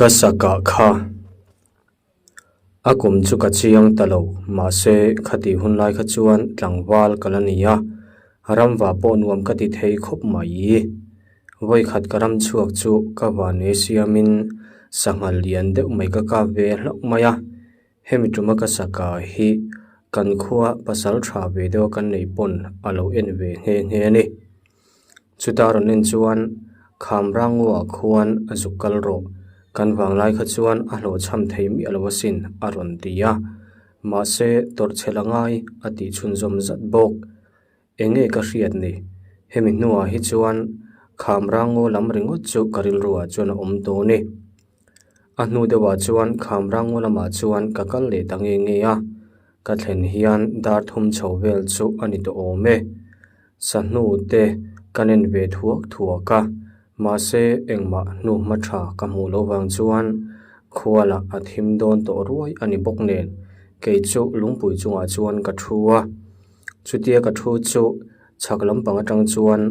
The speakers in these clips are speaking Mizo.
Ka sakah kha a kum chu ka chiang ta lo, mahse khatih hun lai kha chuan tlangval ka la ni a, ramva pawh nuam ka ti thei khawp mai. Vawikhat ka ram chhuak chu ka vanei siamin sangha lian deuh mai ka kap ve hlauh mai a. Hemi tuma ka saka hi kan khua pasal tha ve deuha kan neih pawn a lo en ve nghe nghe a ni. Chuta rawn en chuan Khamrangua khuan a zuk kal rawh, kan vanglai kha chuan a hlawhchham thei miah lo asin a rawn ti a, mahse tawrhchhe la ngai a tih chhunzawm zat bawk. Eng nge ka hriat ni? Hemi hnuah hi chuan Khamrangaw lam ringawt chu ka rilruah chuan a awm tawh ni. A hnu deuhah chuan Khamrangaw lamah chuan ka kal leh ta nge nge a, ka thlen hian dar thum chho vel chu a ni tawh awm e. Sahnu te ka nen ve thuak thuak a, mahse engmah hnu hma tha ka hmuh loh vang chuan khualah a thim dawn tawh ruai a ni bawk nen kei chu lungpui chungah chuan ka thu a. Chutia ka thu chu chhak lampang atang chuan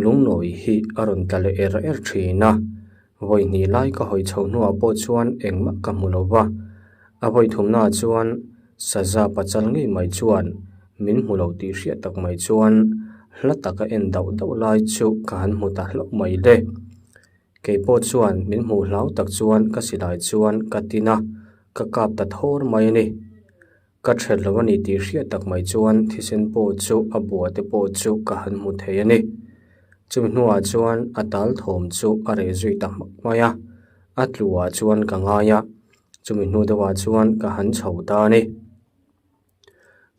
lungnawi hi a rawn tla leh er er thin a, vawi hnih lai ka hawi chho hnuah pawh chuan engmah ka hmu lo va, a vawi thumnaah chuan saza pachal ngei mai chuan min hmu lo tih hriat tak mai chuan hla taka en dauh dauh lai chu ka han hmu ta hlauh mai le. Kei pawh chuan min hmuh hlau tak chuan ka silai chuan ka tin a, ka kap ta thawr mai a ni. Ka ṭhet lo a ni tih hriat tak mai chuan thisen pawh chu a bua te pawh chu ka han hmu thei a ni. Chumi hnuah chuan a tal thawm chu a reh zui ta hmak mai a, a tluah chuan ka ngai a, chumi hnu deuhah chuan ka han chho ta a ni.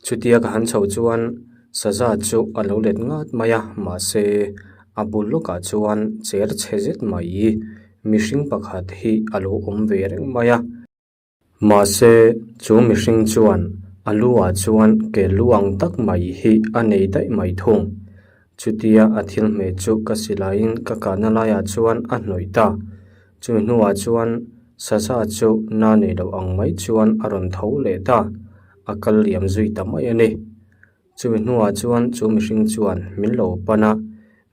Chutia ka han chho chuan saza chu a lo let ngat mai a, mahse a bul lawkah chuan cher chhe zet mai mihring pakhat hi a lo awm ve reng mai a. Mahse, chu mihring chuan a lu-ah chuan ke lu ang tak mai hi a nei daih mai thung. Chutia a thil hmeh chu ka silaiin ka kahna laiah chuan a hnawih ta. Chumi hnuah chuan saza chu na nei lo ang mai chuan a rawn tho leh ta, a kal liam zui ta mai a ni. Chumi hnuah chuan chu mihring chuan min lo pan a,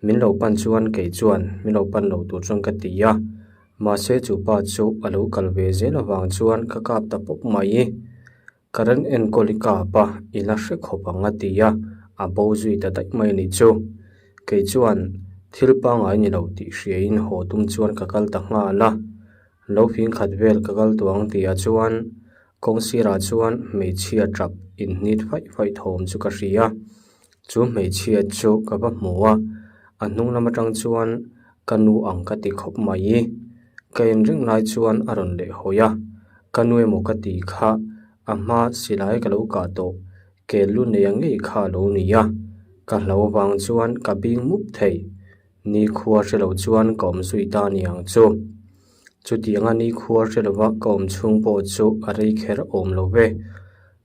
min lo pan chuan kei chuan min lo pan lo tur chuan ka ti a, mahse chu pa chu a lo kal ve zel avang chuan ka kap ta pawp mai. Current enkawl i kap a, i la hre khawp ang a ti a, a bo zui ta daih mai a nih chu. Kei chuan thil pangngai ni lo tih hriain haw tum chuan ka kal ta nghal a, lo fing khat vel ka kal tawh ang tihah chuan Kawng sirah chuan hmeichhia tap inhnit faih faih thawm chu ka hria. Chu hmeichhia chu ka va hmu a, a hnung lam atang chuan ka nu ang ka ti khawp mai. Ka en reng lai chuan a rawn leh hawi a, ka nu emaw ka tih kha a hma silai ka lo kah tawh ke lu nei ang ngei kha a lo ni a, ka hlo vang chuan ka bing mup thei. Nikhua hre lo chuan ka awm zui ta ni ang chu. Chutianga nikhua hre lova ka awm chhung pawh chu a rei kher awm lo ve.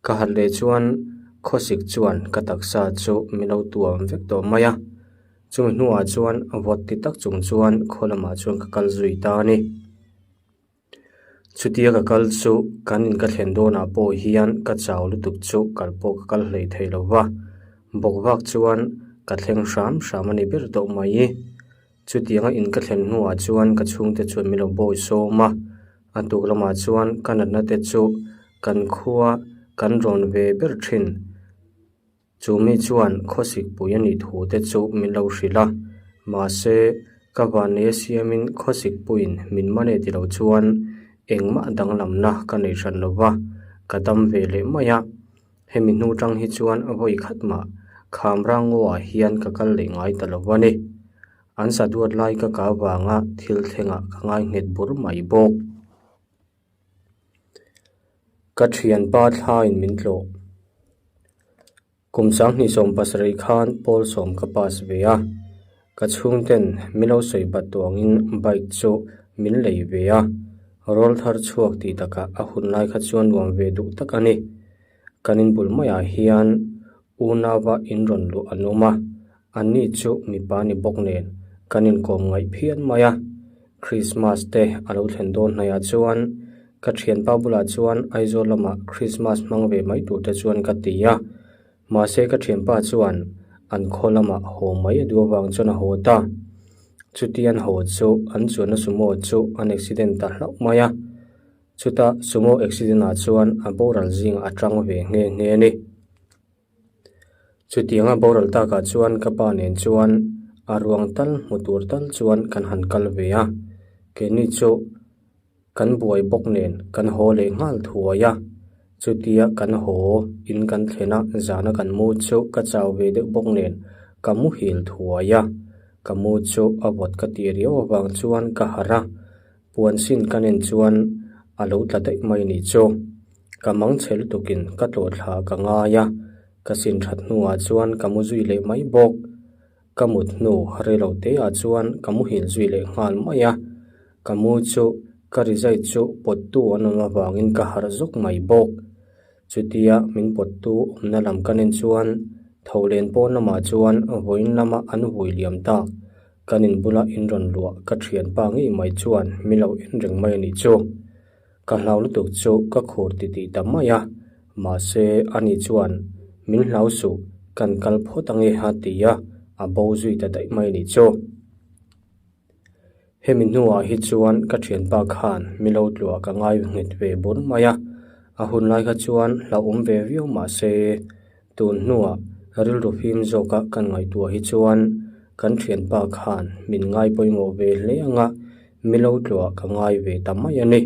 Ka harh leh chuan khawsik chuan ka taksa chu min lo tuam vek tawh mai a. Chumi hnuah chuan vawt ti tak chung chuan khaw lamah chuan ka kal zui ta a ni. Chutia ka kal chu kan in ka thlen dawnah pawh hian ka chau lutuk chu kal pawh ka kal hlei thei lo va, bawk vak chuan ka thleng hram hram a ni ber tawh mai. Chutianga in ka thlen hnuah chuan ka chhungte chuan min lo bawi sawm a, a tuk lamah chuan ka natna te chu kan khua kan rawn ve ber thin. Chu mi chuan khawsik pui a nih thu te chu min lo hrilh a, mahse ka vanneia siamin khawsik puiin min man e ti lo chuan engmah danglamna ka nei hran lo va, ka dam ve leh mai a. Hemi hnu tang hi chuan vawi khat mah Khamrangaw ah hian ka kal leh ngai ta lo a ni. An sa duat lai ka kah vanga thil thlengah ka ngai nghet bur mai bawk. Ka thianpa thlaiin min tlawh. Kum sanghnih 70 khan pawl sawm ka pass ve a, ka chhungten min lo sawi bat tawh angin bike chu min lei ve a, rawl thar chhuak tih takah a hun lai kha chuan nuam ve duh tak a ni. Kan inbul maiah hian unauva in rawn luh an awm a, anni chu mipa ni bawk nen kan inkawm ngaih phian mai a. Krismas te a lo thlen dawn hnaiah chuan ka thianpa bulah chuan Aizawl lamah Krismas hmang ve mai tur te chuan ka ti a, mahse ka thianpa chuan an khaw lamah haw mai a duh avang chuan a haw ta. Chuti an haw chu an chuanna sumo chu an accident ta hlauh mai a. Chuta sumo accident ah chuan a boral zingah a tang ve nghe nghe a ni. Chutianga boral takah chuan ka pa nen chuan a ruang tal hmu tur tal chuan kan han kal ve a. Keini chu kan buai bawk nen kan haw leh nghal thuai a. Chutia kan haw in kan thlen a, zana kan mu chu ka chau ve deuh bawk nen ka muhil thuai a. Ka mu chu a vawt ka tih riau avang chuan ka harh a. Puan sin ka nen chuan a lo tla daih mai nih chu. Ka mang chhe lutukin ka tlawh thla ka ngai a, ka sin that hnuah chuan ka mu zui leh mai bawk. Ka mut hnu rei lo te ah chuan ka muhil zui leh nghal mai a, ka mu chu ka rizai chu pawttu an awm avangin ka harh zawk mai bawk. Chutia min pawttu awmna lam ka nen chuan tholen pawn lamah chuan vawiin lama an vui liam tak. Kan in bula in rawn luah ka thianpa ngei mai chuan min lo en reng mai a nih chu. Ka hlau lutuk chu ka khur ti tih ta mai a, mahse ani chuan min hlau suh kan kal phawt ange a ti a, a bo zui ta daih mai a nih chu. Hemi hnuah hi chuan ka thianpa khan mi lo tluah ka ngai nghet ve bur mai a, a hun lai kha chuan hlauhawm ve viau mahse tun hnuah rilru fim zawka kan ngaihtuah hi chuan kan thianpa khan min ngai pawimawh ve hle anga mi lo tluah ka ngai ve ta mai a ni.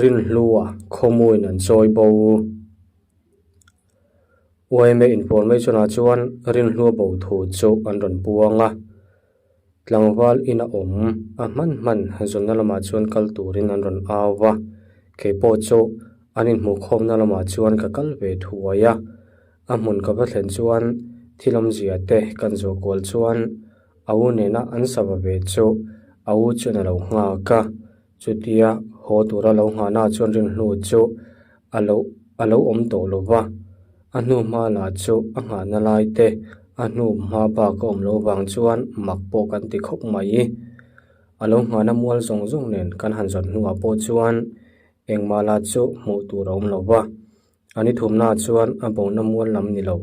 Rinhlua khawmuin an chawi bo. Yma information ah chuan Rinhlua bo thu chu an rawn puang a, tlangval in a awm a hman hman zawnna lamah chuan kal turin an rawn au va, keipawh chu an inhmuhkhawmna lamah chuan ka kal ve thuai a, a hmun ka va thlen chuan thil awmzia te kan zawh kual chuan a u nena an sava ve chu a u chuan a lo nghak a. Chutia haw tura lo nghahna chuan rinhnu chu a lo a lo awm tawh lo va, a hnu hma lah chu a nghahna lai te a hnu hma bak a awm loh vang chuan mak pawh kan ti khawp mai. A lo nghahna mual zawng zawng nen kan han zawt hnuah pawh chuan engmah lah chu hmuh tur a awm lo va, a ni thumnaah chuan a bona mual lam ni lo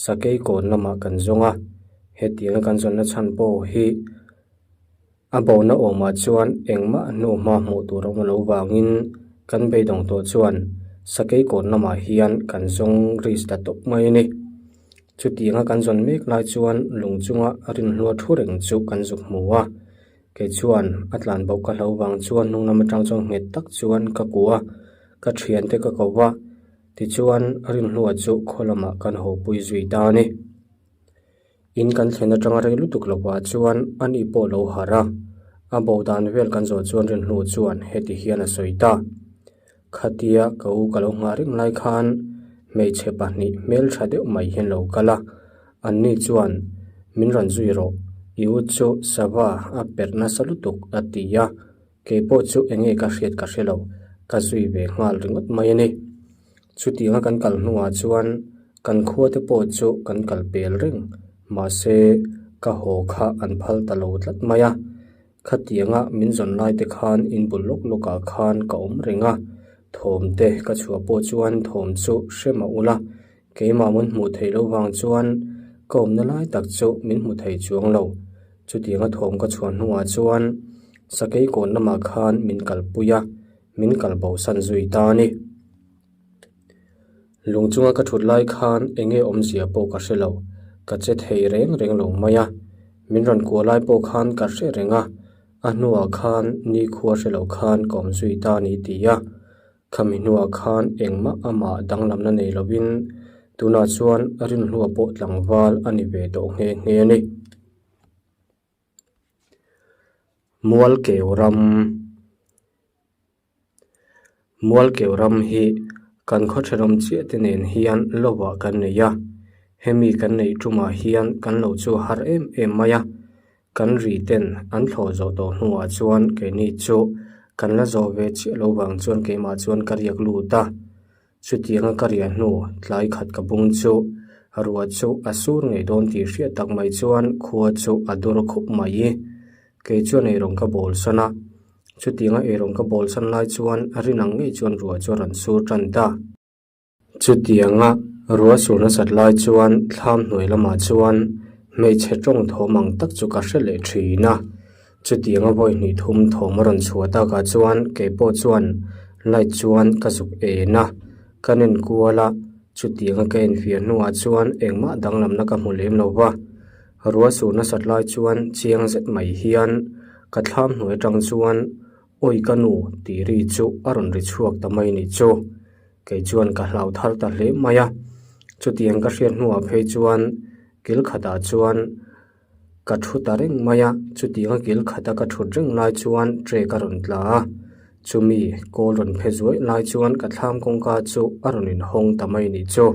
sakei kawn lamah kan zawng a, hetianga kan zawnna chhan pawh hi. A bona awmah chuan engmah hnuhma hmuh tur a awm lo vangin kan beidawng tawh chuan sakei kawn lamah hian kan zawng risk ta tawp mai a ni. Chutianga kan zawn mek lai chuan lung chunga rinhlua thu reng chu kan zuk hmu a, kei chuan a tlan bauh ka hlo vang chuan hnung lam atang chuan nghet tak chuan ka kuh a, ka thiante ka ko va, tichuan rinhlua chu khaw lamah kan haw pui zui ta a ni. In kan thlen atanga rei lutuk lovah chuan ani pawh lo harh a, a bo dan vel kan zawh chuan rinhnu chuan heti hian a sawi ta. Khatia ka u ka lo nghah reng lai khan hmeichhe pahnih hmeltha deuh mai hian lo kal a, anni chuan min rawn zui rawh, i u chu sava a perh nasa lutuk a ti a, keipawh chu enge ka hriat ka hre lo, ka zui ve nghal ringawt mai a ni. Chutianga kan kal hnuah chuan kan khua te pawh chu kan kal pel reng, mahse ka haw kha an phal ta lo tlat mai a. Khatianga min zawn lai te khan in bul lawk lawkah khan ka awm reng a, thawm te ka chhuah pawh chuan thawm chu hre mah ula, keimah mun hmuh theih loh vang chuan ka awmna lai tak chu min hmu thei chuang lo. Chutianga thawm ka chhuah hnuah chuan sakei kawn lamah khan min kalpui a. Min kal bo san zui ta a ni. Lung chunga ka thut lai khan eng nge awmzia pawh ka hre lo, ka che thei reng reng lo mai a. Min rawn kuah lai pawh khan ka hre reng a, a hnuah khan nikhua hre lo khan ka awm zui ta a ni ti a. Khami hnuah khan engmah amah danglamna nei lovin tunah chuan rinhlua pawh tlangval a ni ve tawh nghe nghe a ni. Mualkeu ram Mualkeu ram hi kan khaw thenawm chiah te nen hian lovah kan nei a, hemi kan neih tumah hian kan lo chu har em em mai a, kan ri ten an thlawh zawh tawh hnuah chuan keini chu kan la zawh ve chiah lo vang chuan keimah chuan ka riak lut a. Chutianga ka riah hnu tlai khat ka bung chu ruah chu a sur ngei dawn tih hriat tak mai chuan khua chu a dur khup mai i. Kei chuan eirawng ka bawl san a, chutianga eirawng ka bawl san lai chuan rin ang ngei chuan ruah chu a rawn sur tan ta. Chutianga ruah sur nasat lai chuan thlam hnuai lamah chuan. Hmeichhe tawng thawm ang tak chu ka hre leh thin a. Chutianga vawi hnih thum thawm a rawn chhuah takah chuan kei pawh chuan light chuan ka zuk en a, ka nen kual a, chutianga ka enfiah hnuah chuan engmah danglamna ka hmu lem lo va. Ruah sur nasat lai chuan chiang zet mai hian ka thlam hnuai atang chuan Awi ka nu tih ri chu a rawn ri chhuak ta mai nih chu. Kei chuan ka hlau thar ta hle mai a, chutiang ka hriat hnuah phei chuan kil khatah chuan ka thu ta reng mai a, chutianga kil khata ka thut reng lai chuan tray ka rawn tla a, chumi kawl rawn phe zuai lai chuan ka thlam kawngka chu a rawn inhawng ta mai nih chu.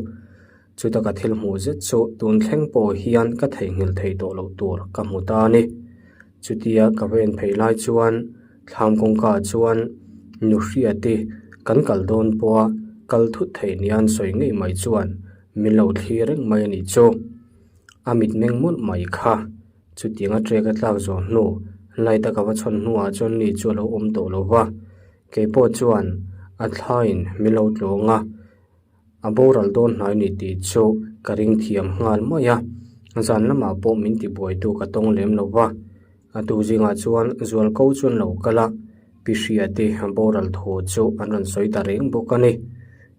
Chuta ka thil hmuh zet chu tun thleng pawh hian ka theihnghilh thei tawh loh tur ka hmu ta a ni. Chutia ka va en phei lai chuan thlam kawngka ah chuan nu hriati kan kal dawn pawha kal thut theih nia an sawi ngei mai chuan min lo thlir reng mai a nih chu. A mitmeng mawlh mai kha chutianga trek a tlak zawh hnu light a ka va chhawn hnuah chuan ni chu a lo awm tawh lo va, keipawh chuan a thlaiin min lo tlawng a. A boral dawn hnai ni tih chu ka ring thiam nghal mai a, zan lamah pawh min tibuaitu ka tawng lem lo va. A tu zingah chuan zualko chuan lo kal a, pi Hriati boral thu chu an rawn sawi ta reng bawk a ni.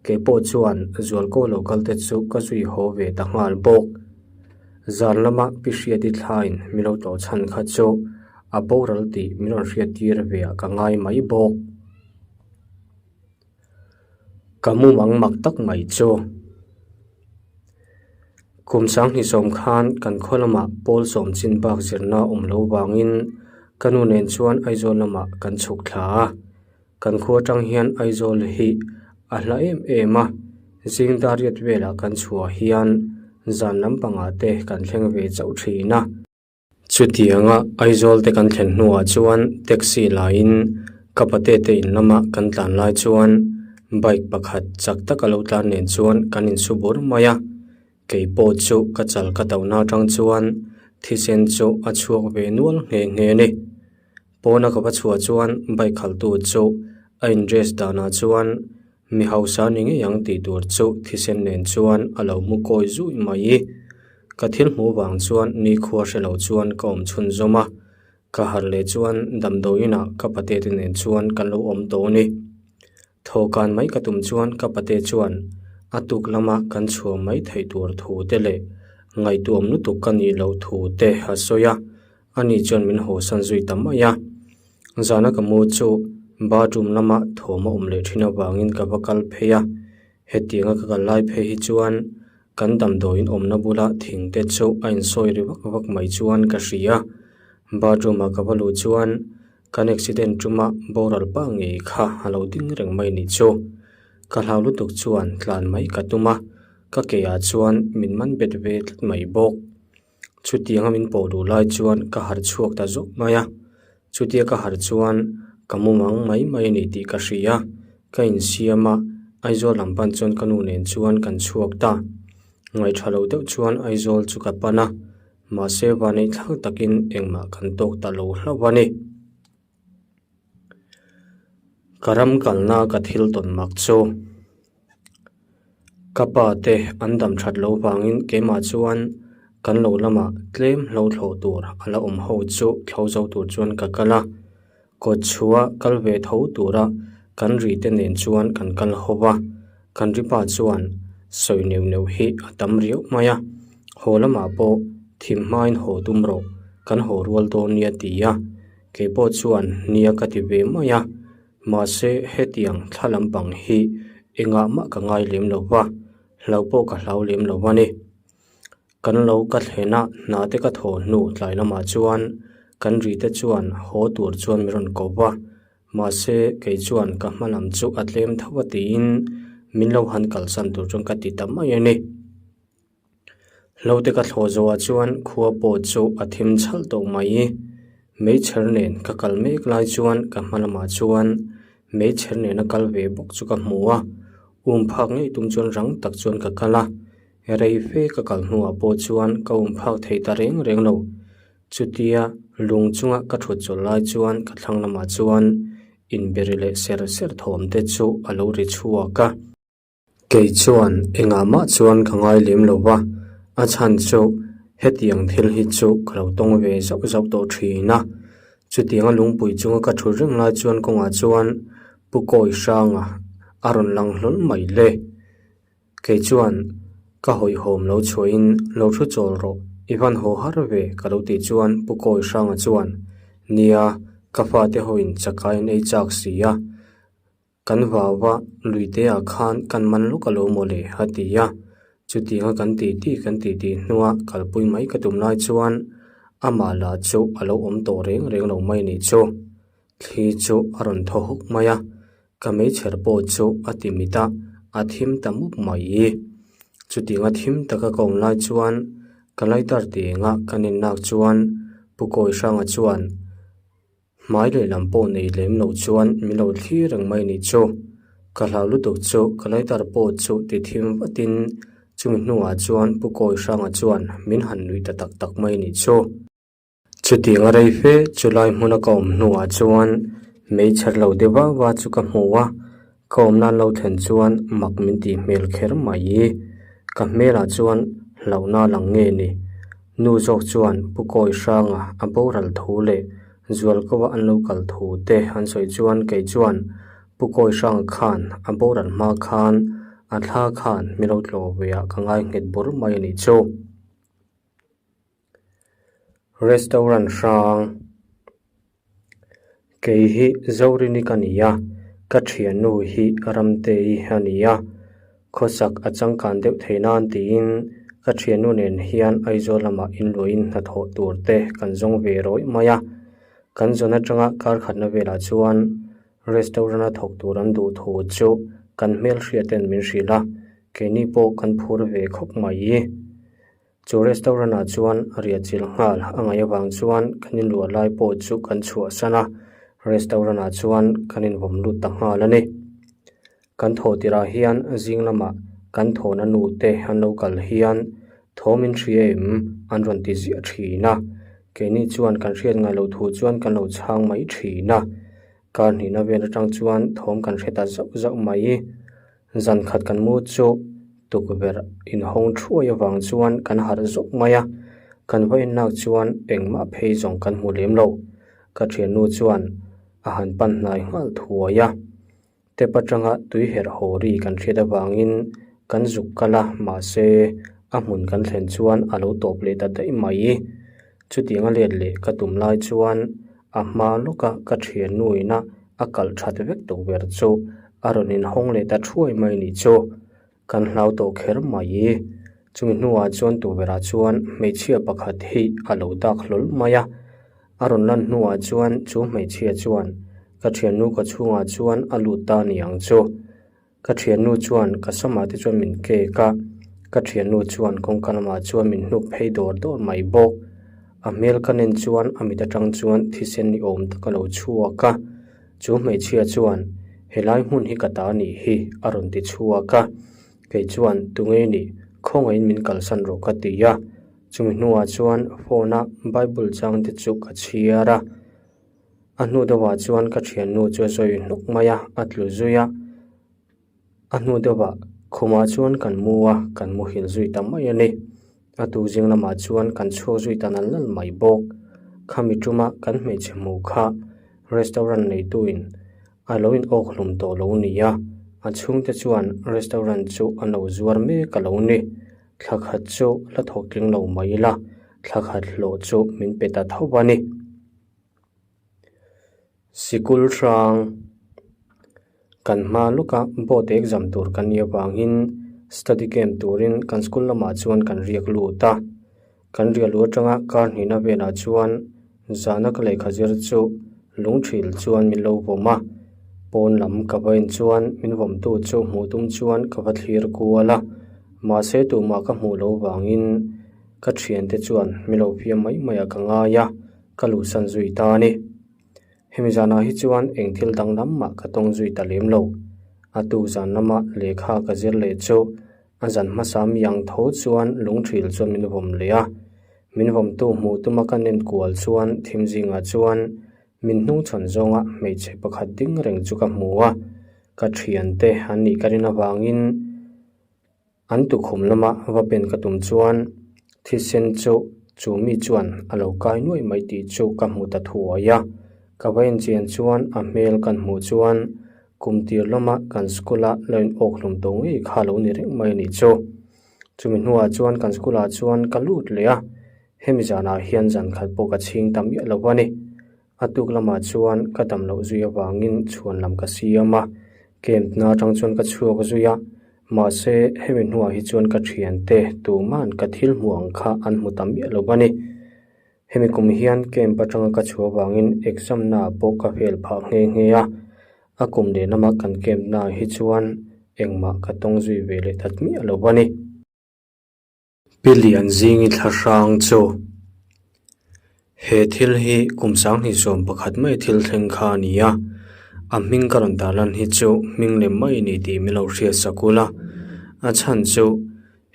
Kei pawh chuan zualko lo kal te chu ka zui haw ve ta nghal bawk. Zan lama pi Hriati thlain min lo tlawh chhan kha chu a boral tih min rawn hriattir ve ah ka ngai mai bawk. Ka mumang mak tak mai chu. Kum sanghnih sawm khan kan khaw lamah pawl sawm chin bak zirna awm lo vangin ka nu nen chuan Aizawl lamah kan chhuk thla a. Kan khua atang hian Aizawl hi a hla em em a, zing dar riat velah kan chhuah hian zan lampangah te kan thleng ve chauh thin a. Chutianga Aizawl te kan thlen hnuah chuan taxi laiin ka pate te in lama kan tlan lai chuan bike pakhat chak taka lo tlan nen chuan kan insu bur mai a, kei pawh chu ka chal ka tohna atang chuan thisen chu a chhuak ve nual nghe nghe a ni. Pawna ka va chhuah chuan bike khaltu chu a in dress danah chuan mi hausa ni ngei ang tih tur chu thisen nen chuan a lo mu kawi zui mai. Ka thil hmuh vang chuan nikhua hre lo chuan ka awm chhun zawm a, ka harh leh chuan damdawiin ah ka pate te nen chuan kan lo awm tawh a ni. Thawhkan mai ka tum chuan ka pate chuan a tuk lama kan chhuah mai theih tur thu te leh ngaihtuam lutuk ka nih loh thu te a sawi a, ani chuan min hawsan zui ta mai a. Zana ka mu chu bathroom lama thawm a awm leh thin avangin ka va kal phei a, hetianga ka kal lai phei hi chuan kan damdawiin awmna bula thing te chu a insawi ri vak vak mai chuan ka hria. Bathroom ah ka va luh chuan Kan accident ṭuma boral pa ngei kha a lo ding reng mai nih chu. Ka hlau lutuk chuan tlan mai ka tum a, ka ke ah chuan min man bet ve tlat mai bawk. Chutianga min pawh duh lai chuan ka harh chhuak ta zawk mai a, chutia ka harh chuan ka mumang mai mai a ni tih ka hria. Ka insiam a, Aizawl lam pan chuan ka nu nen chuan kan chhuak ta. Ngaihṭha lo deuh chuan Aizawl chu ka pan a. Mahse vaneih thlak takin engmah kan tawk ta lo hlauh a ni. Ka ram kalna ka thil tawn mak chu ka pa te an dam that loh vangin keimah chuan kan lo lamah tlem hlo thlawh tur a la awm ho chu thlo zo tur chuan ka kal a. Kawt chhuah kal ve tho tura kan ri te nen chuan kan kal ho va, kan ri pa chuan sawi neuh neuh hi a tam riau mai a, haw lamah pawh thim hmain haw tum rawh, kan haw rual dawn nia ti a, kei pawh chuan nia ka ti ve mai a, mahse hetiang thla lampang hi engah mah ka ngai lem lo va, hlau pawh ka hlau lem lo a ni. Kan lo ka thlen a, hna te ka thaw hnu tlai lamah chuan kan ri te chuan haw tur chuan min rawn ko va, mahse kei chuan ka hma lam chu a tlem tho a tiin min lo han kalsan tur chuan ka ti ta mai a ni. Hlo te ka thlawh zawhah chuan khua pawh chu a thim chhalh tawh mai. Meichher nen ka kal mek lai chuan ka hma lamah chuan meichher nena kal ve bawk chu ka hmu a, um phak ngei tum chuan rang tak chuan ka kal a. Rei fe ka kal hnuah pawh chuan ka um phak thei ta reng reng lo. Chutia lung chunga ka thut chawlh lai chuan ka thlang lamah chuan inberi leh ser ser thawm te chu a lo ri chhuak a. Kei chuan engah mah chuan ka ngai lem lo va, a chhan chu. Hetiang thil hi chu ka lo tawng ve zauh zauh tawh thin a, chutianga lungpui chunga ka thut reng lai chuan kawngah chuan Pu Kawi Hranga a rawn lang hlawl mai le. Kei chuan ka hawihhawm lo chhuahin lo thu chawl rawh, i van haw har ve ka lo tih chuan Pu Kawi Hranga chuan, Nia, ka fate hoin chakai an ei chak si a, Kan vau va, luiteah khan kan man lawk a lo maw le? a ti a. Chutianga kan tih tih kan tih tih hnua kalpui mai ka tum lai chuan amah lah chu a lo awm tawh reng reng lo mai nih chu. Thli chu a rawn thaw hawk mai a, ka meichher pawh chu a ti mit a, a thim ta mup mai. Chutianga thim taka ka awm lai chuan ka lighter ti enga ka ninnak chuan Pu Kawi Hranga chuan, Hmai lehlam pawh nei lem lo chuan min lo thlir reng mai nih chu. Ka hlau lutuk chu ka lighter pawh chu ti thim vatin chumi hnuah chuan Pu Kawi Hranga chuan min han nuih ta tak tak mai nih chu. Chutiang a rei fe chu lai hmuna ka awm hnuah chuan meichher lo deuh va va chu ka hmu a, ka awm nan lo thlen chuan mak min tih hmel kher mai. Ka hmelah chuan hlauhna lang nge ni? Nu zawk chuan Pu Kawi Hranga a boral thu leh Zualkawa an lo kal thu te an sawi chuan kei chuan Pu Kawi Hranga khan a boral hma khan a thla khan mi lo tlawh ve ah ka ngai nghet bur mai a nih chu. Restaurant hrang. Kei hi Zorini ka ni a, ka thiannu hi Ramtei a ni a, khawsak a changkan deuh thei nan tiin ka thiannu nen hian Aizawl lamah inluahin hnathawh tur te kan zawng ve rawih mai a. Kan zawn atanga kar khatna velah chuan restaurant a thawk tur an duh thu chu kan hmelhriat ten min hrilh a, keini pawh kan phur ve khawp mai. Chu restaurant ah chuan riah chilh nghal a ngaih avang chuan kan inluah lai pawh chu kan chhuahsan a, restaurant ah chuan kan invawm lut ta nghal a ni. Kan thawh tirh ah hian zing lamah kan thawhna nu te an lo kal hian thawm in hria em an rawn ti ziah thin a, keini chuan kan hriat ngai loh thu chuan kan lo chhang mai thin a, kar hnihna vel atang chuan thawm kan hre ta zauh zauh mai. Zan khat kan mu chu tukverh inhawng thuai avang chuan kan harh zawk mai a, kan va ennak chuan engmah phei zawng kan hmu lem lo. Ka thiannu chuan a han pan hnai nghal thuai a, tap atanga tui herh haw ri kan hriat avangin kan zuk kal a, mahse a hmun kan thlen chuan a lo tawp leh ta daih mai. Chutiang a let leh ka tum lai chuan a hma lawka ka thiannu ina a kalh that vek tukverh chu a rawn inhawng leh ta thuai mai nih chu kan hlau tawh kher mai. Chumi hnuah chuan tukverhah chuan hmeichhia pakhat hi a lo dak hlawl mai a, a rawn lan hnuah chuan chu hmeichhia chuan ka thiannu ka chhungah chuan a lut ta ni ang chu. Ka thiannu chuan ka samah te chuan min kek a, ka thiannu chuan kawngka lamah chuan min hnuk phei dawr dawr mai bawk. A hmel ka nen chuan a mit atang chuan thisen ni awm tak a lo chhuak a, chu hmeichhia chuan helai hmun hi ka ta nih hi a rawn ti chhuak a, kei chuan tunge nih khawngaihin min kalsan rawh ka ti a, chumi hnuah chuan phone a bible chang te chu ka chhiar a. A hnu deuhah chuan ka thiannu chu a zawi hnawk mai a, a tlu zui a. A hnu deuhah khumah chuan kan mu a, kan muhil zui ta mai a ni. A tu zing lamah chuan kan chhuak zui ta nal nal mai bawk. Khami tuma kan hmeichhe hmuh kha restaurant neituin a lo in awk hlum tawh lo nia, a chhungte chuan restaurant chu an lo zuar mek a lo ni. Thla khat chu la thawk tling lo mai ila, thla khat hlawh chu min pe ta tho a ni. Sikul hrang kan hma lawka board exam tur kan nih avangin study camp turin kan school lamah chuan kan riak lut a, kan riah luh atanga kar hnihna velah chuan zana ka lehkha zir chu lungthil chuan min lo vawm a, pawn lam ka va en chuan min vawmtu chu hmuh tum chuan ka va thlir kual a, mahse tumah ka hmuh loh vangin ka thiante chuan min lo fiam mai mai ah ka ngai a. Ka luhsan zui ta a ni. Hemi zanah hi chuan eng thil danglam mah ka tawng zui ta lem lo. A tu zan lama lehkha ka zir leh chu a zan hmasa mi ang tho chuan lungthil chuan min vawm leh a. Min vawmtu hmuh tuma ka nen kual chuan thim zingah chuan min hnungchhawn zawnga hmeichhe pakhat ding reng chu ka hmu a. Ka thiante an nih ka rin avangin An tukhum lama va pen ka tum chuan Thisen chu chu mi chuan a lo kai nuaih mai tih chu ka hmu ta thuai a. Ka va inchian chuan a hmel kan hmuh chuan kum tir lama kan school a la in awk hlum tawh ngei kha lo ni reng mai a nih chu. Chumi hnuah chuan kan school ah chuan ka lut leh a, hemi zanah hian zan khat pawh ka chhing ta miah lo a ni. A tuk lamah chuan ka dam loh zui avangin chhuan lam ka siam a, camp na atang chuan ka chhuak zui a, mahse hemi hnuah hi chuan ka thiante tuman ka thil hmuh ang kha an hmu ta miah lo a ni. Hemi kum hian camp atanga ka chhuah avangin exam naah pawh ka fail phah nghe nghe a, a kum lehlamah kan camp naah hi chuan engmah ka tawng zui ve leh ta miah lo a ni. Pi Lianzingi thla hrang chu he thil hi kum sanghnih sawm pakhat mai thil thleng kha a ni a, a hming ka rawn tar lan hi chu hming lem mai a ni tih min lo hriat sak ula, a chhan chu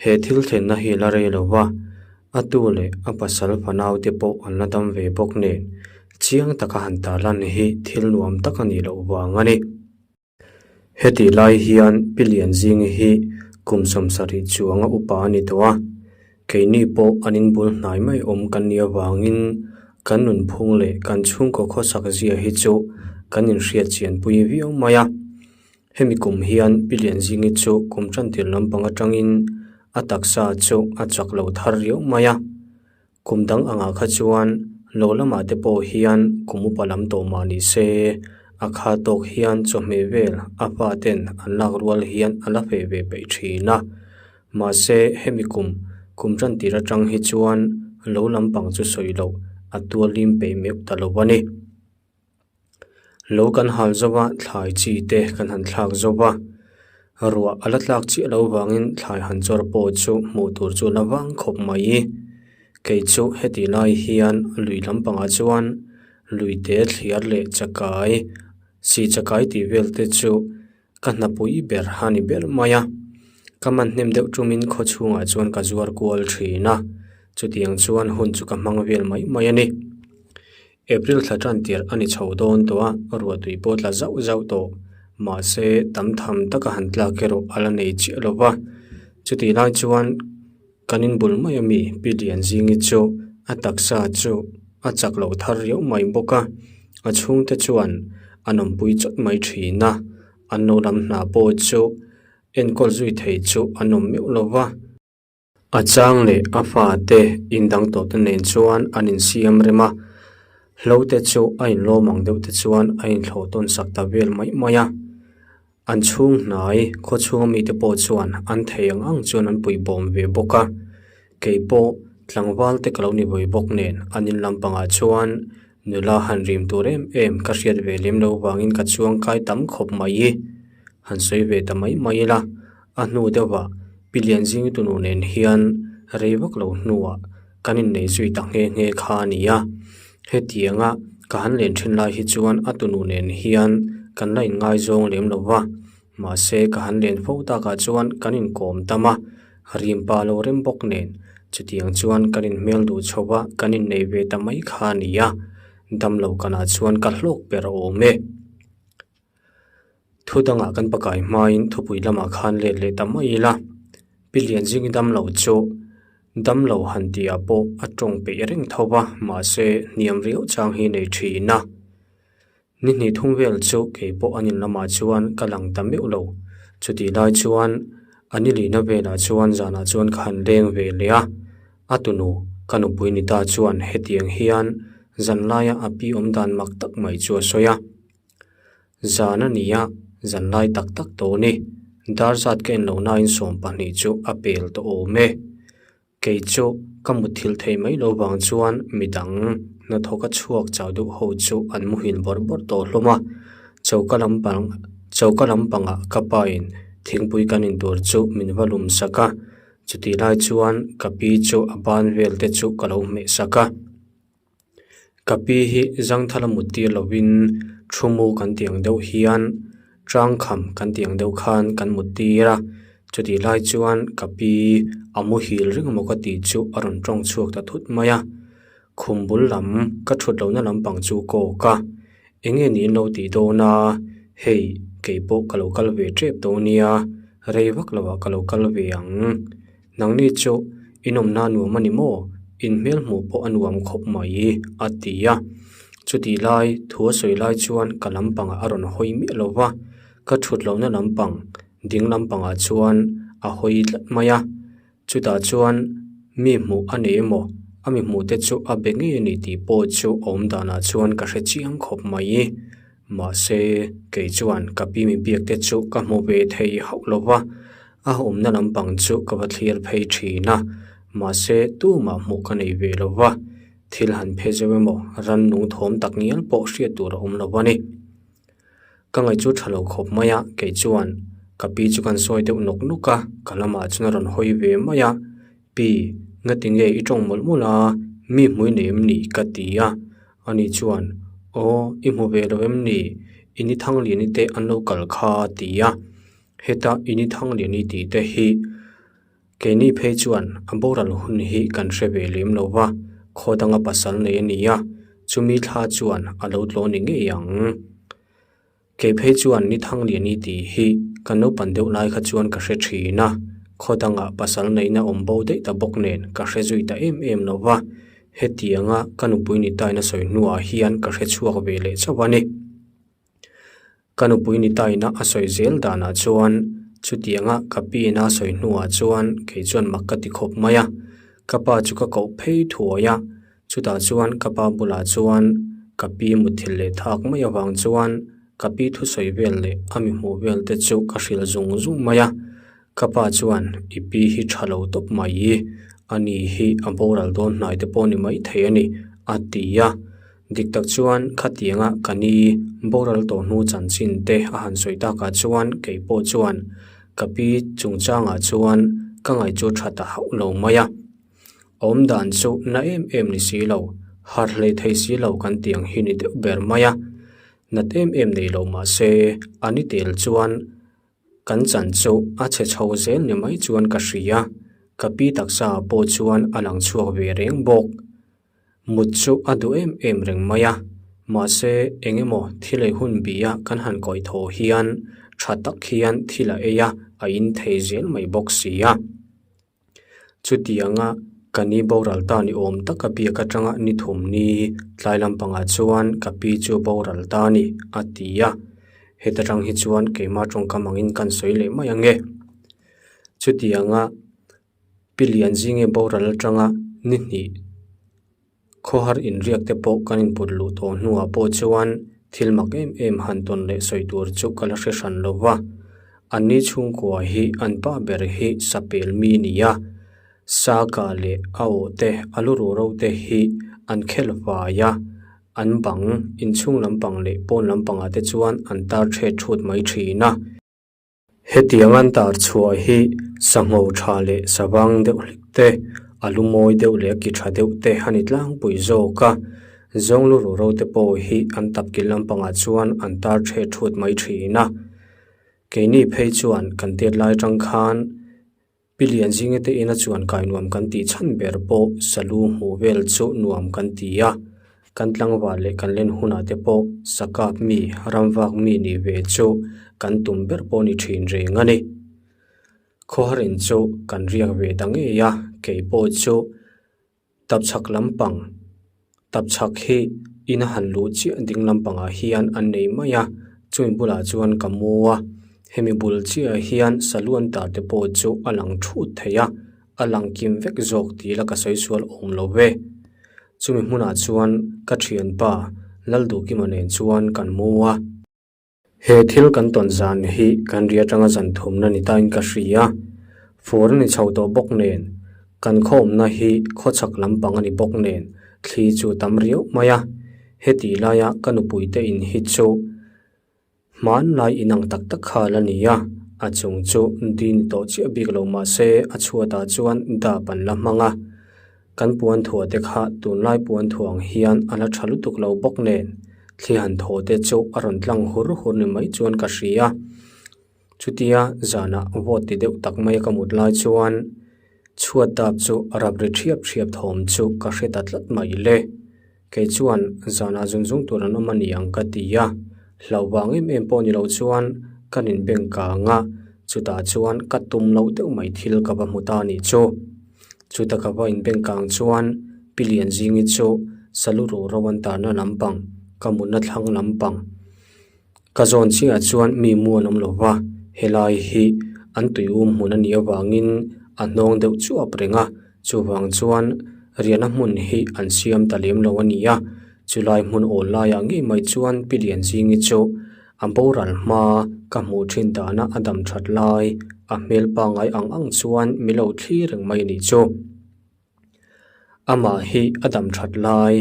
he thil thlenna hi la rei lo va, a tu leh a pasal fanau te pawh an la dam ve bawk nen chiang taka han tar lan hi thil nuam tak a nih loh vang a ni. Hetih lai hian Pi Lianzingi hi kum 70 chuanga upa a ni tawh a, keini pawh an inbul hnai mai awm kan nih avangin kan nunphung leh kan chhungkaw khawsak zia hi chu kan inhriat chianpui viau mai a. Hemi kum hian Pi Lianzingi chu kum tantir lampang atangin a taksa chu a chak lo thar riau mai a. Kum dang angah kha chuan lo lamah te pawh hian kum upa lam tawh mah ni se, a kha tawk hian chawhmeh vel a pa ten an lak rual hian a la feh ve peih thin a. Mahse hemi kum, kum tan tir atang hi chuan lo lampang chu sawi loh a tualim peih meuh ta lo a ni. Lo kan hal zo va, thlai chi te kan han thlak zo va, ruah a la tlak chiah lo vangin thlai han chawr pawh chu hmuh tur chu la vang khawp mai. Kei chu heti lai hian lui lampangah chuan lui te thliar leh chakai, si chakai tih vel te chu Ka hnapui ber a ni ber mai a, ka man hnem deuh tumin khaw chhungah chuan ka zuar kual thin a, chutiang chuan hun chu ka hmang vel mai mai a ni. April thla tan tirh a ni chho dawn tawh a, ruahtui pawh tla zauh zauh tawh, mahse tam tham taka han tlak erawh a la nei chiah lo va, chutih lai chuan Kan inbul mai a mi Pi Lianzingi chu a taksa chu a chak loh thar riau mai bawk a, a chhungte chuan an awmpui chawt mai thin a, an lo lam hna pawh chu enkawl zui thei chu an awm meuh lo va. A chang leh a fate indang tawh te nen chuan an insiam rem a, hlo te chu a inlawm ang deuh te chuan a inthlawh tawn sak ta vel mai mai a. An chhung hnai khaw chhunga mite pawh chuan an thei ang ang chuan an pui bawm ve bawk a, kei pawh tlangval te ka lo ni vawi bawk nen an in lampangah chuan nula han rim tur em em ka hriat ve lem lo vangin ka chuang kai tam khawp mai i han sawi ve ta mai mai ila a hnu deuhah Pi Lianzingi tunu nen hian rei vak lo hnuah kan innei zui ta nghe nghe kha a ni a, hetianga ka han len thin lai hi chuan a tunu nen hian kan la inngaizawng lem lo va, mahse ka han len fo takah chuan kan inkawm tam a, rim pa lo rem bawk nen chutiang chuan kan inhmel duh chho va kan innei ve ta mai kha a ni a, damlo kanah chuan ka hlawk ber awm e. Thu dangah kan pakai hmain thupui lamah khan let leh ta mai ila, Pi Lianzingi damlo chu damlo han tihah pawh a tawng peih reng tho va, mahse hniam riau chang hi nei thin a. Ni hnih thum vel chu kei pawh an in lamah chuan ka lang ta meuh lo. Chutih lai chuan a ni lihna velah chuan zanah chuan ka han leng ve leh a, a tunu ka nupui ni ta chuan hetiang hian zanlaia a pi awm dan mak tak mai chu a sawi a. Zan a ni a, zan lai tak tak tawh ni. Dar zat ka en lo nain 12 chu a pel tawh awm e. Kei chu ka mutthilh thei mai lo vang chuan midang hnathawk a chhuak chau deuh ho chu an muhil bawrh bawrh tawh hlawm a. Choka lampang choka lampangah ka pain thingpui kan in tur chu min va lum sak a. Chutih lai chuan ka pi chu a ban vel te chu ka lo hmeh sak a. Ka pi hi zangthala mut tir lovin thu mu kan tih ang deuh hian tangkham kan tih ang deuh khan kan mut tir a chutih lai chuan ka pi a muhil reng emaw ka tih chu a rawn tawng chhuak ta thut mai a khum bul lam ka thut lohna lampang chu kawk a eng nge niin lo tih dawn a hei kei pawh ka lo kal ve tep dawn nia rei vak lovah ka lo kal ve ang. Nangni chu In awmna nuam a ni maw? In hmel hmuh pawh a nuam khawp mai, a ti a. Chutih lai thu a sawi lai chuan ka lampangah a rawn hawi miah lo va, ka thut lohna lampang ding lampangah chuan a hawi tlat mai a. Chutah chuan mi hmuh a nei emaw, a mi hmuh te chu a be ngei a ni tih pawh chu awm danah chuan ka hre chiang khawp mai. Mahse, kei chuan ka pi mi biak te chu ka hmu ve thei hauh lo va, a awmna lampang chu ka va thlir phei thin a, mahse tumah hmuh ka nei ve lo va, thil han phe zeuh emaw rannung thawm tak ngial pawh hriat tur a awm lo a ni. Ka ngaih chu tha lo khawp mai a, kei chuan ka pi chu kan sawi deuh nawk nawk a, ka lamah chuan a rawn hawi ve mai a, Pi, ngati nge i tawng mawlh mawlh a, mi hmui nei em ni? ka ti a, ani chuan, Aw, i hmu ve lo em ni? I ni Thangliani te an lo kal kha a ti a, heta i ni Thangliani tih te hi Keini phei chuan a boral hun hi kan hre ve lem lo va, khaw danga pasal nei a ni a, chumi thla chuan a lo tlaw ni ngei ang. Kei phei chuan ni Thangliani tih hi ka naupan deuh lai kha chuan ka hre thin a, khaw dangah pasal neihna awm bo daih ta bawk nen ka hre zui ta em em lo va, hetianga ka nupui ni taina sawi hnuah hian ka hre chhuak ve leh chauh a ni. Ka nupui ni taina a sawi zel danah chuan chutianga ka pin a sawi hnuah chuan kei chuan mak ka ti khawp mai a, ka pa chu ka koh phei thuai a, chutah chuan ka pa bulah chuan ka pi muthilh leh thak mai avang chuan ka pi thusawi vel leh a mi hmuh vel te chu ka hrilh zung zung mai a, Ka pa chuan i pi hi tha lo tawp mai i, ani hi a boral dawn hnai te pawh ni mai thei a ni, a ti a. Dik tak chuan khatianga ka ni boral tawh hnu chanchin te a han sawi takah chuan kei pawh chuan ka pi chungchangah chuan ka ngaih chu tha ta hauh lo mai a. Awm dan chu na em em ni si lo, harh hlei thei si lo kan tih ang hi ni deuh ber mai a. Nat em em nei lo mah se a ni tel chuan Kan chan chu a chhe chho zel ni mai chuan ka hria, ka pi taksa ah pawh chuan a lang chhuak ve reng bawk. Mut chu a duh em em reng mai a, mahse eng emaw thil ei hun bih a kan han kawih thaw hian tha tak hian thil a ei a, a in thei zel mai bawk si a. Chutianga ka ni boral ta ni awm taka biak atanga ni thum ni tlai lampangah chuan ka pi chu boral ta a ni, a ti a. Heta tang hi chuan keimah tawngkam angin kan sawi leh mai ang e. Chutianga pi lian zinge boral atanga ni hnih Khawhar inriak te pawh kan input luh tawh hnuah pawh chuan thil mak em em han tawn leh sawi tur chu ka la hre hran lo va. Anni chhungkua hi an pa ber hi sapel mi ni a, sa ka leh a aw te a lu ruh ro te hi an khel fai a, an bang inchhung lampang leh pawn lampangah te chuan an tar thet thut mai thin a. Hetiang an tar chhuah hi sangho tha leh savang deuh hlek te, a lu mawi deuh leh a ki tha deuh te a ni tlangpui zawk a. Zawng lu ruh ro te pawh hi an tap kil lampangah chuan an tar thet thut mai thin a. Keini phei chuan kan tet lai atang khan Pi Lian zinga te ina chuan kai nuam kan tih chhan ber pawh salu hmuh vel chu nuam kan ti a, kan tlangval leh kan len hunah te pawh sakap mi, ramvak mi nih ve chu kan tum ber pawh ni thin reng a ni. Khawharin chu kan riak ve ta ngei a, kei pawh chu Tapchhak lampang, Tapchhak hi ina han luh chiah ding lampangah hian an nei mai a, chumi bulah chuan ka mu a, hemi bul chiahah hian saluan tar te pawh chu a lang thut thei a, a lang kim vek zawk tih la ka sawi sual awm lo ve. Chumi hmunah chuan ka thianpa Lalduhkima nen chuan kan mu a. He thil kan tawn zan hi kan ri atanga zan thumna ni tain ka hria. Fur a ni chho tawh bawk nen, kan khawmna hi khawchhak lampang a ni bawk nen thli chu tam riau mai a. Heti laia ka nupui te in hi chu hmanlai inang tak tak kha la ni a, a chung chu di ni tawh chiah bik lo mah se a chhuatah chuan dap an la hmang a. Kan puan thuah te kha tunlai puan thuah ang hian a la tha lutuk lo bawk nen thli han thaw te chu a rawn tlang hur hur ni mai chuan ka hria. Chutia zanah vawt ti deuh tak mai a ka mut lai chuan chhuat dap chu a rap ri thiap thiap thawm chu ka hre ta tlat mai le. Kei chuan zanah zung zung tur an awm a ni ang ka ti a, hlauh vang em em pawh ni lo chuan kan inbeng kang a, chutah chuan ka tum loh deuh mai thil ka va hmu ta a nih chu. Chuta ka va inbeng kang chuan Pi Lianzingi chu salu ruhro an tarna lampang, ka mutna thlang lampang ka zawn chiahah chuan mi mu an awm lo va, helai hi an tuium hmun a nih avangin a hnawng deuh chuap reng a, chuvang chuan riahna hmun hi an siam ta lem lo a ni a, chulai hmun awl laiah ngei mai chuan Pi Lianzingi chu A boral hma ka hmuh thin dana a dam that lai a hmel pangngai ang ang chuan mi lo thlir reng mai nih chu. Amah hi a dam that lai,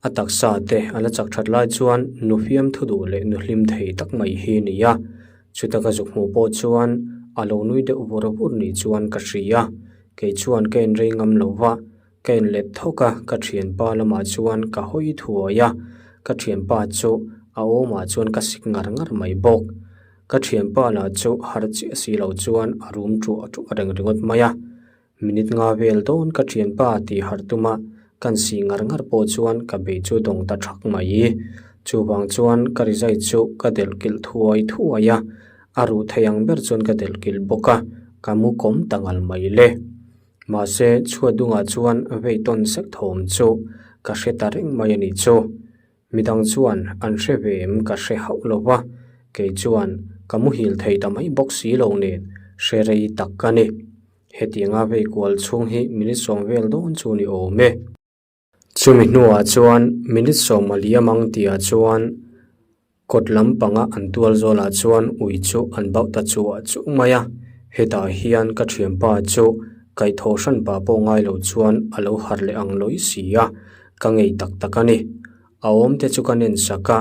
a taksa te a la chak that lai chuan nu fiam thu duh leh nu hlim thei tak mai hi a ni a. Chuta ka zuk hmuh pawh chuan a lo nui deuh vur vur nih chuan ka hria. Kei chuan ka inrei ngam lo va. Ka inlet thawk a, ka thianpa lamah chuan ka hawi thuai a, ka thianpa chu a awmah chuan ka sik ngar ngar mai bawk. Ka thianpa lah chu harh chiah si lo chuan a rum ṭuah ṭuah reng ringawt mai a. Minute nga vel dawn ka thianpa tih harh tuma kan sih ngar ngar pawh chuan ka bei chu dawng ta ṭhak mai. Chuvang chuan ka rizai chu ka delh kilh thuai thuai a, a ruh thei ang ber chuan ka delh kilh bawk a, ka mu kawm ta ngal mai le. Mahse, chhuat dungah chuan vei tawn sek thawm chu ka hre ta reng mai a nih chu. Midang chuan an hre ve em ka hre hauh lo va, kei chuan ka muhil thei ta mai bawk si lo nen hre rei tak ka ni. Hetianga vei kual chhung hi minute sawm vel dawn chu ni awm e. Chumi hnuah chuan minute sawm a liam ang tihah chuan kawt lampanga an tual zawlah chuan ui chu an bauh ta chuah chuh mai a, hetah hian ka thianpa chu kaihthawh hran pah pawh ngai lo chuan a lo harh leh ang lawih si a, ka ngei tak tak a ni. A awmte chu ka nen sak a,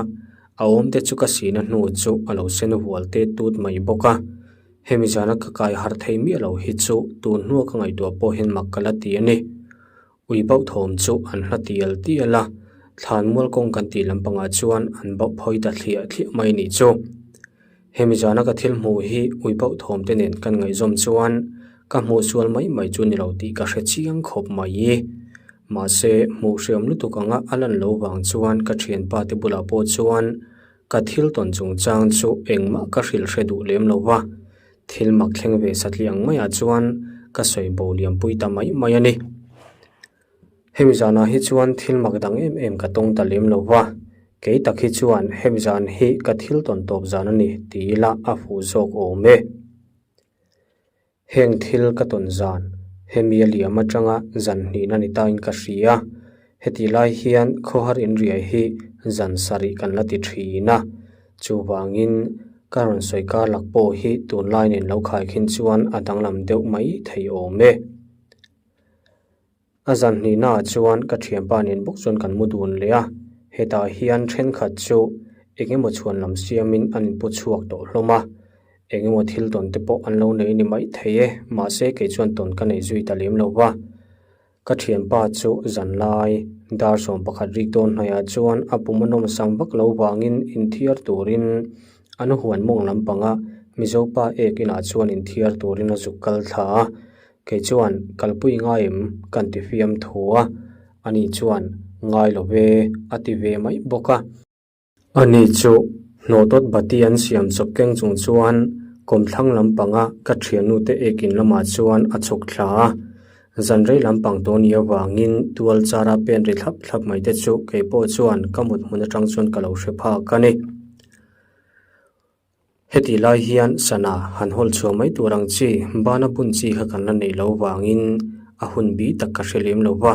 a awmte chu ka sihna hnu chu a lo sen hual tet tut mai bawk a. Hemi zana ka kai harh thei miah lo hi chu tun hnua ka ngaihtuah pawh hian mak ka la ti a ni. Ui bauh thawm chu an hla tial tial a, thlan mual kawng kan tih lampangah chuan an bauh phawi ta thliah thliah mai nih chu. Hemi zana ka thil hmuh hi ui bauh thawm te nen kan ngaihzawm chuan ka hmuh sual mai mai chu ni lo tih ka hre chiang khawp mai. Mahse, hmuh hriam lutuk anga a lan lo vang chuan ka thianpa te bulah pawh chuan ka thil tawn chungchang chu engmah ka hrilh hre duh lem lo va. Thil mak thleng ve satliah ang maiah chuan ka sawi bo liampui ta mai mai a ni. Hemi zanah hi chuan thil mak dang em em ka tawng ta lem lo va, kei tak hi chuan hemi zan hi ka thil tawn tawp zan a ni ti ila a fuh zawk awm e. Heng thil ka tawn zan hemi a liam atanga zan hnihna ni tain ka hria. Hetih lai hian khawhar inriai hi zan sarih kan la ti thin a, chuvangin ka rawn sawi kar lak pawh hi tunlai nen lo khaikhin chuan a danglam deuh mai thei awm e. A zan hnihnaah chuan ka thianpa nen bawk chuan kan mu dun leh a, hetah hian thenkhat chu eng emaw chhuan lam siamin an inpu chhuak tawh hlawm a, eng emaw thil tawn te pawh an lo nei ni mai thei e, mahse kei chuan tawn ka nei zui ta lem lo va. Ka thianpa chu zan lai dar 11 rik dawn hnaihah chuan a pum a nawm sang vak lo vangin inthiar turin an huan mawng lampanga Mizopa ek inah chuan inthiar turin a zuk kal thla a. Kei chuan kalpui ngai em kan ti fiam thu a, ani chuan ngai lo ve a ti ve mai bawk a. Ani chu hnawhtawt bati an siam chawp keng chung chuan kawmthlang lampanga ka thiannute ekin lamah chuan a chhuk thla a. Zan rei lampang tawh ni avangin tual chara pen ri thlap thlap mai te chu kei pawh chuan ka mut hmun atang chuan ka lo hre phak a ni. Heti lai hian sana han hawl chhuah mai tur ang chi bana bun chi kha kan la neih loh vangin a hun bi tak ka hre lem lo va.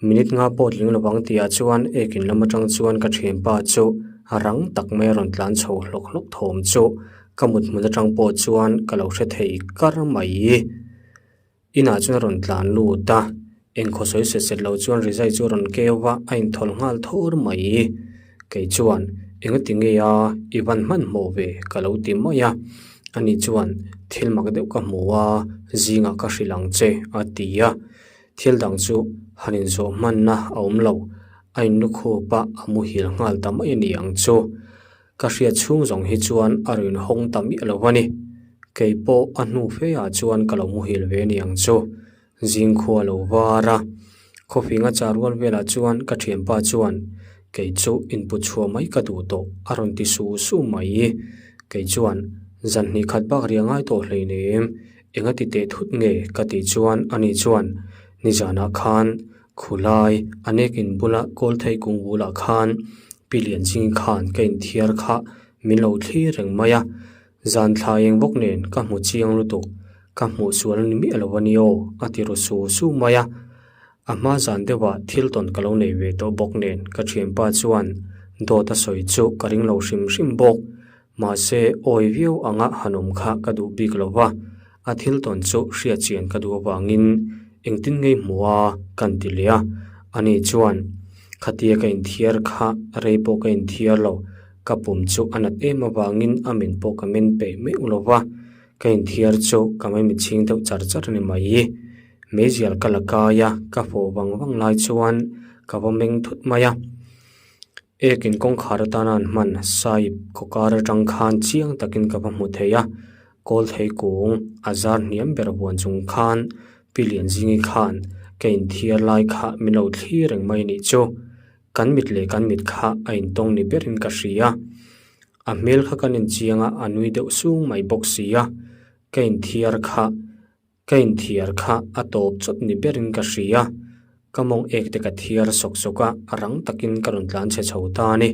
Minute nga pawh tling lo vang tihah chuan ekin lam atang chuan ka thianpa chu rang tak mai a rawn tlan chho hlawk hlawk thawm chu ka mut hmun atang pawh chuan ka lo hre thei kar mai. Inah chuan a rawn tlan lut a, engkhaw sawi set set lo chuan rizai chu a rawn keu va, a inthawl nghal thur mai. Kei chuan, Engati nge a, i van hmanhmawh ve? ka lo ti mai a. Ani chuan, Thil mak deuh ka hmu a, zingah ka hrilh ang che, a ti a. Thil dang chu han inzawh hmanna a awm lo, a inlukhup a, a muhil nghal ta mai a ni ang chu. Ka hriat chhung zawng hi chuan a rawn hawng ta miah lo a ni. Kei pawh a hnu fe ah chuan ka lo muhil ve ni ang chu. Zingkhua lo var a. Khawfing a chah rual velah chuan ka thianpa chuan kei chu input chhuah mai ka duh tawh a rawn ti su su mai. Kei chuan zan hnih khat bak ri a ngai tawh hleinem. Engati teh thut nge ka tih chuan ani chuan. Nizanah khan khulai a nek in bula Kawlthei kung bulah khan Pi Lianching khan ka inthiar kha min lo thlir reng mai a, zan thla eng bawk nen ka hmu chiang lutuk, ka hmuh sual ni miah lo a ni aw a ti ru su su mai a. A hma zan deuhah thil tawn ka lo nei ve tawh bawk nen ka thianpa chuan dawt a sawi chu ka ring lo hrim hrim bawk. Mahse awi viau anga han awm kha ka duh bik lo va, a thil tawn chu hriat chian ka duh avangin engtin ngei hmu a kan ti leh a. Ani chuan khatia ka inthiar kha rei pawh ka inthiar lo, ka pum chu a nat em avangin a men pawh ka men peih meuh lo va, ka inthiar chu ka maimichhing deuh char char a ni mai. Meizial ka la kai a, ka fawh vang vang lai chuan ka va meng thut mai a. Ekin kawngkhar atana an hman sahib khawkar atang khan chiang takin ka va hmu thei a, Kawlthei kung a zar hniam ber vuan chung khan Pi Lianzingi khan ka inthiar lai kha min lo thlir reng mai nih chu. Kan mit leh kan mit kha a intawng ni berin ka hria. A hmel kha kan inchiang a, a nui deuh sung mai bawk si a, ka inthiar kha Ka inthiar kha a tawp chawt ni berin ka hria. Ka mawng ek te ka thiar sawk sawk a, rang takin ka rawn tlan chhe chho ta a ni.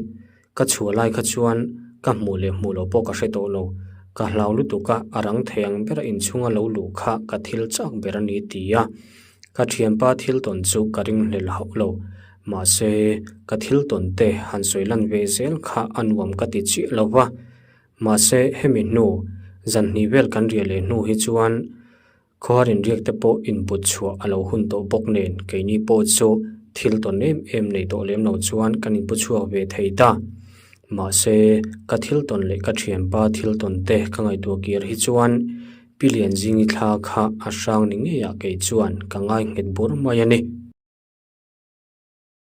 Ka chhuah lai kha chuan ka hmuh leh hmuh loh pawh ka hre tawh lo. Ka hlau lutuk a, a rang thei ang bera inchhunga lo luh kha ka thil chak ber a ni ti a. Ka thianpa thil tawn chu ka ringhlel hauh lo. Mahse, ka thil tawn te han sawi lan ve zel kha a nuam ka ti chiah lo va. Mahse, hemi hnu, zan hnih vel kan riah leh hnu hi chuan khuar inriak te pawh input chhuah a lo hun tawh bawk nen keini pawh chu thil tawn em em nei tawh lem lo chuan kan inpu chhuak ve thei ta. Mahse, ka thil tawn leh ka thianpa thil tawn te ka ngaihtuah kir hi chuan Pi Lianzingi thla kha a hrang ni ngeiah kei chuan ka ngai nghet bur mai a ni.